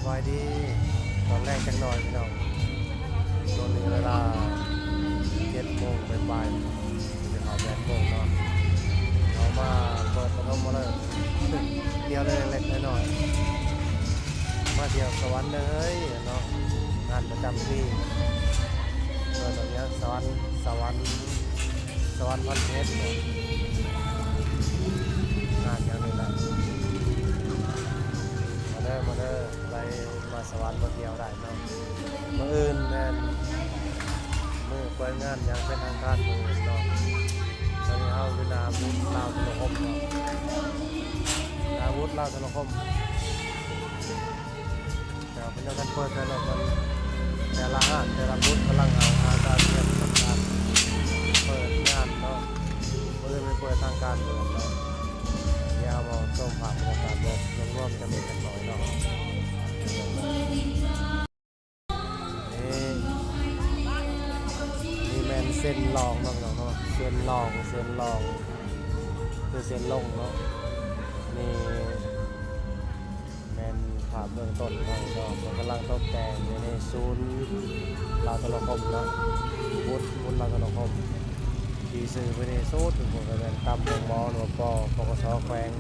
ສະບາຍດີ ຕອນແລງຈັກໜ່ອຍພີ່ນ້ອງ ຕອນນີ້ເວລາເຈັດໂມງປາຍໆ ຈະເຂົ້າແປດໂມງເນາະ. ເຮົາມາເປີດປະຖົມມະເລີກ ທ່ຽວເລັກໆນ້ອຍໆ ມາທ່ຽວສະຫວັນເດີເຮີ້ຍເນາະ ງານປະຈຳປີ ເອີ້ນວ່າຫຍັງ ສະຫວັນ ສະຫວັນ ສະຫວັນພັນເພັດເນາະ ງານຫຍັງນີ້ລະ ມາເດີ ມາເດີ ໄດ້ມາສະຫວັນ ມາທ່ຽວໄດ້ເນາະ. ມື້ອື່ນແມ່ນມື້ເປີດງານຢ່າງເປັນທາງການມື້ອື່ນເນາະ. ຕອນນີ້ເຮົາຢູ່ໜ້າບູດລາວໂທລະຄົມເນາະ ໜ້າບູດລາວໂທລະຄົມ ແຕ່ວ່າເພິ່ນຍັງບໍ່ທັນເປີດເທື່ອເນາະ ມັນແຕ່ລະຮ້ານແຕ່ລະບູດກຳລັງເອົາຫາການຕຽມການເປີດງານເນາະ. ມື້ອື່ນເປັນເປີດທາງການເບີດເນາະ. ດຽວເຮົາມາຊົມພາບບັນຍາກາດແບບລວມໆ ຈຳເລັກຈຳນ້ອຍເນາະ. ນີ້ ນີ້ແມ່ນເຊັນລອງເນາະ ເຊັນລອງ ເຊັນລອງ ຄືເຊັນລົງເນາະ. ນີ້ ແມ່ນພາບເບື້ອງຕົ້ນເນາະ ເພິ່ນກຳລັງຕົບແຕ່ງຢູ່ໃນສູນລາວໂທລະຄົມເນາະ ບູດ ບູດລາວໂທລະຄົມ ທີ່ຊື່ໄປໃນສູນ ເພິ່ນກະແມ່ນຕຳໂຮງໝໍ ຫຼືວ່າ ປ ປກສ ແຂວງ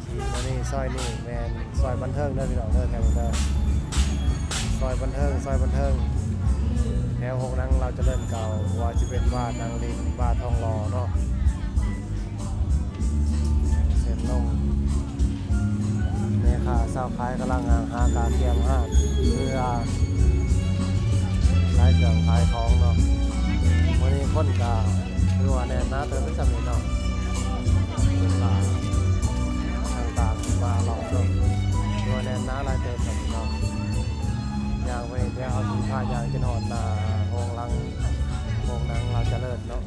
ທີ່ມານີ້ ຊອຍນີ້ແມ່ນຊອຍບັນເທີງເດີພີ່ນ້ອງເດີ ແຖວນີ້ເດີ ຊອຍບັນເທີງ ຊອຍບັນເທີງ ແຖວໂຮງໜັງລາວຈະເລີນເກົ່າ ບໍ່ວ່າຈະເປັນບານນາງລິນ ບານທອງຫຼໍ່ເນາະ. ເສັ້ນລົງ ແມ່ຄ້າຊາວຂາຍກຳລັງຫາກະກຽມຮ້ານ ເພື່ອຂາຍເຄື່ອງຂາຍຂອງເນາະ. ມື້ນີ້ຄົນກະຖືວ່າແໜ້ນໜາເຕີບເດ້ຊ່ຳນີ້ເນາະ ລູກຄ້າຕ່າງໆມາເລາະເນາະ ຖືວ່າແໜ້ນໜາຫຼາຍເຕີບຊ່ຳນີ້ເນາະ. ຍ່າງໄປ ດຽວເຮົາຊິພາຍ່າງຈົນຮອດໜ້າໂຮງຫຼັງ ໂຮງໜັງລາວຈະເລີນເນາະ.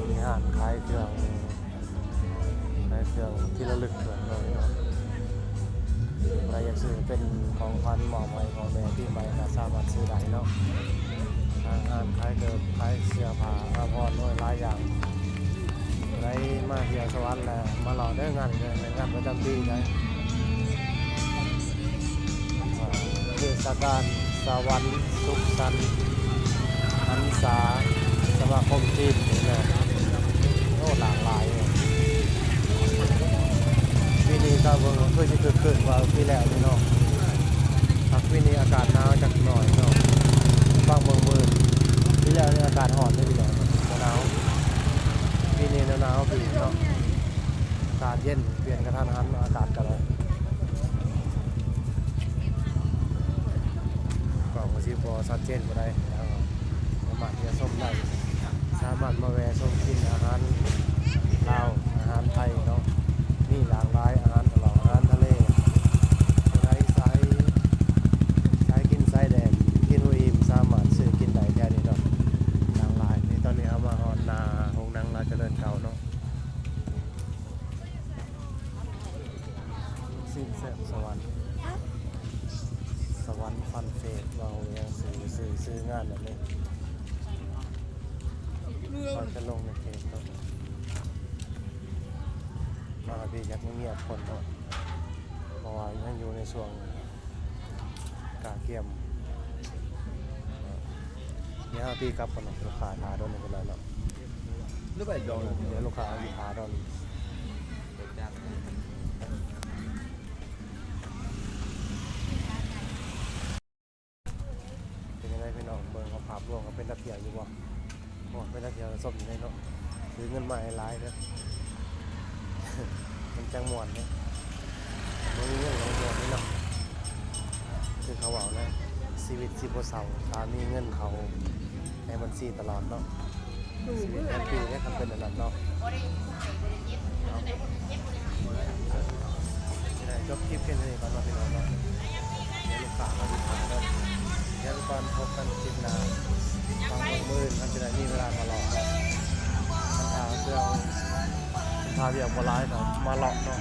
ມີຮ້ານຂາຍເຄື່ອງ ຂາຍເຄື່ອງທີ່ລະລຶກເພິ່ນເນາະ ຜູ້ໃດຢາກຊື້ເປັນຂອງຂວັນມອບໃຫ້ພໍ່ແມ່ປີໃໝ່ກະສາມາດຊື້ໄດ້ເນາະ. ຮ້ານຂາຍເກີບ ຂາຍເສື້ອຜ້າອາພອນ ໂອ້ຍ ຫຼາຍຢ່າງ. ຜູ້ໃດມາທ່ຽວສະຫວັນແລ້ວມາເລາະເດີ ງານນີ້ແມ່ນງານປະຈຳປີໃດ໋ ເທດສະການສະຫວັນສຸກສັນຫັນສາສະມາຄົມຈີນນີ້ແຫຼະ. ໂອ້ ຫຼາກຫຼາຍເລີຍ ປີນີ້ກະເບິ່ງຄືຊິຄຶກຄື້ນກວ່າປີແລ້ວນີ້ເນາະ. ພັກປີນີ້ອາກາດໜາວຈັກໜ້ອຍເນາະ ຟັງເບິ່ງມື້ ປີແລ້ວນີ້ອາກາດຮ້ອນເດ້ ປີແລ້ວບໍ່ໜາວ ປີນີ້ໜາວໆ ປີນີ້ເນາະ ອາກາດເຢັນ ປ່ຽນກະທັນຫັນ ອາກາດກະໄດ້ ກ້ອງກະຊິບໍ່ຊັດເຈນປານໃດ ສາມາດມາຊົມໄດ້ ສາມາດມາແວ່ຊົມກິນອາຫານລາວ ອາຫານໄທເນາະ ມີຫຼາກຫຼາຍອາຫານ ຕະຫຼອດອາຫານທະເລ ຜູ້ໃດສາຍ ສາຍກິນສາຍແດກ ກິນບໍ່ອີ່ມ ສາມາດຊື້ກິນໄດ້ແຖວນີ້ເນາະ ຫຼາກຫຼາຍ. ນີ້ຕອນນີ້ເຮົາມາຮອດໜ້າໂຮງໜັງລາວຈະເລີນເກົ່າເນາະ. ຊີ້ນແຊບສະຫວັນ ສະຫວັນຟັນເຟດ ເວົ້າຫຍັງຊື່ ຊື່ ຊື່ງານແບບນີ້ ເຂົາຈະລົງໃນເພຈເນາະ. ມາພີ້ຢາກງຽບຄົນເນາະ ເພາະວ່າຍັງຢູ່ໃນຊ່ວງກະກຽມ ດຽວເຮົາຕີກັບກ່ອນເນາະ ລູກຄ້າຖ້າດົນພຸ້ນແຫຼະເນາະ ດຽວລູກຄ້າຊິຖ້າດົນ. ເປັນຈັ່ງໃດພີ່ນ້ອງ ເບິ່ງເອົາພາບລວມ ເປັນຕາທ່ຽວຢູ່ບໍ່? ໂອ້ ເປັນຕາທ່ຽວຊົມຢູ່ເດເນາະ ຖືເງິນມາໃຫ້ຫຼາຍເດີ ມັນຈັ່ງມ່ວນເດ້ ບໍ່ມີເງິນກະບໍ່ມ່ວນເດ້ເນາະ ຄືເຂົາເວົ້ານະ ຊີວິດຊິບໍ່ເສົ້າ ຖ້າມີເງິນເຂົ້າໃນບັນຊີຕະຫຼອດເນາະ. ຊີວິດແຮບປີເດ້ ຄັນເປັນແນວນັ້ນເນາະ. ຊິໄດ້ຈົບຄລິບພຽງເທົ່ານີ້ກ່ອນເນາະ ພີ່ນ້ອງເນາະ ດຽວລູກຄ້າມາຕິດຕາມເດີ ດຽວກ່ອນ ພົບກັນຄລິບໜ້າ ຫວັງວ່າມື້ອື່ນເຮົາຈະໄດ້ມີເວລາມາເລາະເນາະ ຄັນຖ້າເຄື່ອງ ຄັນຖ້າວຽກບໍ່ຫຼາຍກະມາເລາະເນາະ.